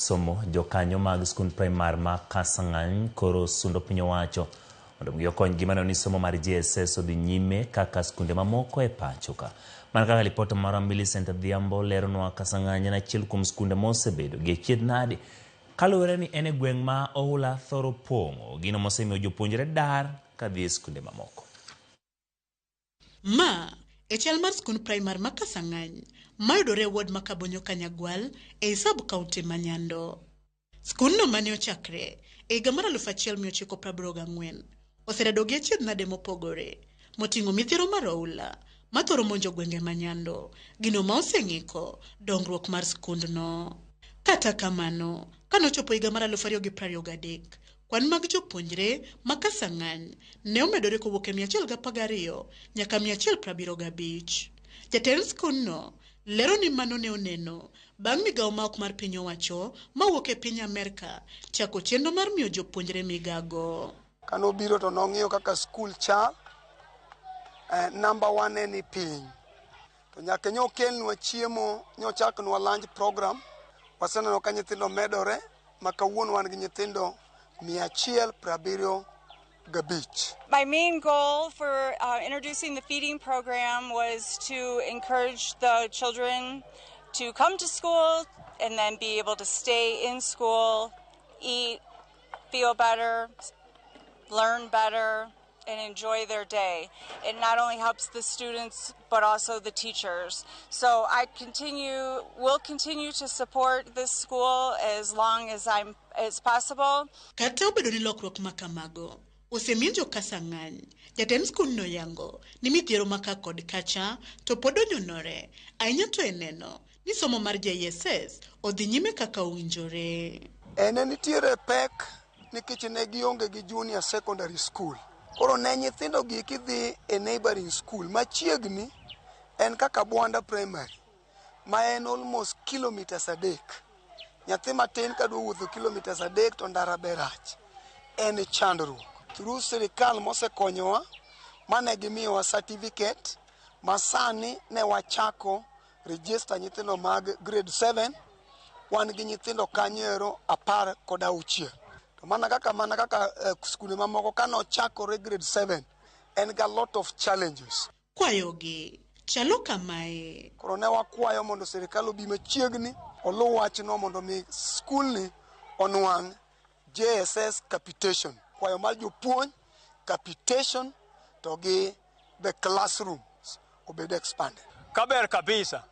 Somo jokanyo mag skund primar ma Kasang'any koro sundo piny owacho mondo mi okonygi maneno ni somo mar JSS odhi nyime kaka skunde mamoko e pacho ka. Mana kaka lipot mar Millicent Adhiambo leronwa, Kasang'any en achiel kuom skunde mosebedo gi achiedh nade kaluwore ni en e gweng' ma oula thoro pong'o, gino mosemiyo jopuonjre dar kadhi e skunde mamoko. Ma e chal mar skund primar ma Kasang'any mayudore e ward ma Kabonyo Kanyagwal ei sub county ma Nyando. Skundno mane ochakre e higa mar 1984 oseredo gi achiedh nade mopogore moting'o midhiero mar oula mathoro monjo gwenge ma Nyando, gino ma oseng'iko dongruok mar skundno. Kata kamano, kanochopo higa mar 2023, kwan mag jopuonjre ma Kasang'any ne omedore kowuok e 112 nyaka 175. Jatend skundno lero ni mano ne oneno bang' migawo ma ok mar piny owacho mawuok e piny Amerka chako chenro mar miyo jopuonjre migago. Kanobiro to nong'iyo kaka skul chal, namba wa ne ni piny. To nyaka nyo kelnwa chiemo, nyochaknwa lunch program, waseneno ka nyithindo medore, ma kawuono wan gi nyithindo 175. My main goal for introducing the feeding program was to encourage the children to come to school and then be able to stay in school, eat, feel better, learn better, and enjoy their day. It not only helps the students, but also the teachers. So I will continue to support this school as long as possible. Kata obedo ni lokruok ma kamago osemiyo jo Kasang'any, jatend skundno yango ni midhiero ma ka kod kacha to pod onyonore ahinya to e neno ni somo mar JSS odhi nyime kaka owinjore. Ne nitiere pek nikech ne gionge gi junior secondary school. Koro ne nyithindo gi kidhi e neighboring school machiegni en kaka Bwanda Primary ma en almost kilometers 3. Nyathi matin kadwa wuotho kilometers 3 to ndara be rach. En chandruok. Through sirikal mosekonyowa mane gimiyowa certificate ma sani ne wachako register nyithindo mag grade 7, wan gi nyithindo kanyo ero 16. To mana kaka skunde mamoko kanochakore grade 7 en ga lot of challenges. Kwayogi chalo kamae. Koro ne wakwayo mondo sirikal obi machiegni oluw wachno mondo mi skulni onwang' JSS capitation. Kwayo mar jopuonj, capitation to gi the classrooms obed expanded. Kaber kabisa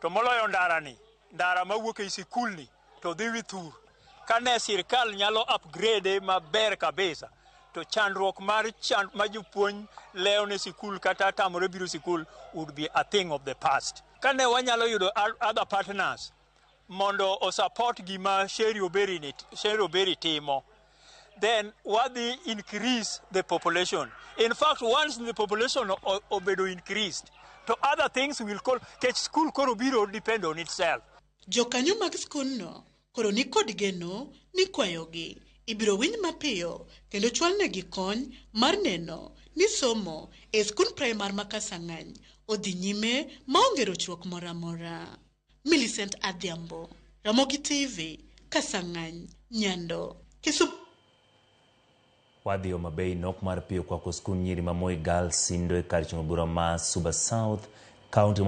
to moloyo ndarani, ndara mawuok ei sikulni to dhi wi thur. Kane sirikal nyalo upgrade maber kabisa to chandruok mar ma jopuonj lewo ne sikul kata tamore biro sikul would be a thing of the past. Kane wanyalo yudo other partners mondo o support gima Sherry Oberi timo, then wadhi increase the population. In fact, once the population obedo increased, to other things will call, kech school koro biro depend on itself. Jokanyo mag skundno koro ni kod geno ni kwayogi ibiro winj mapiyo kendo chwalnegi kony mar neno ni somo e skund primar ma Kasang'any odhi nyime maonge rochruok moro amora. Millicent Adhiambo, Ramogi TV, Kasang'any, Nyando, Kisumu. Wadhi Homa Bay, nok mar pi okwako skund nyiri ma Moi Girls Sindo e kar chungo bura ma Suba South, kaunti.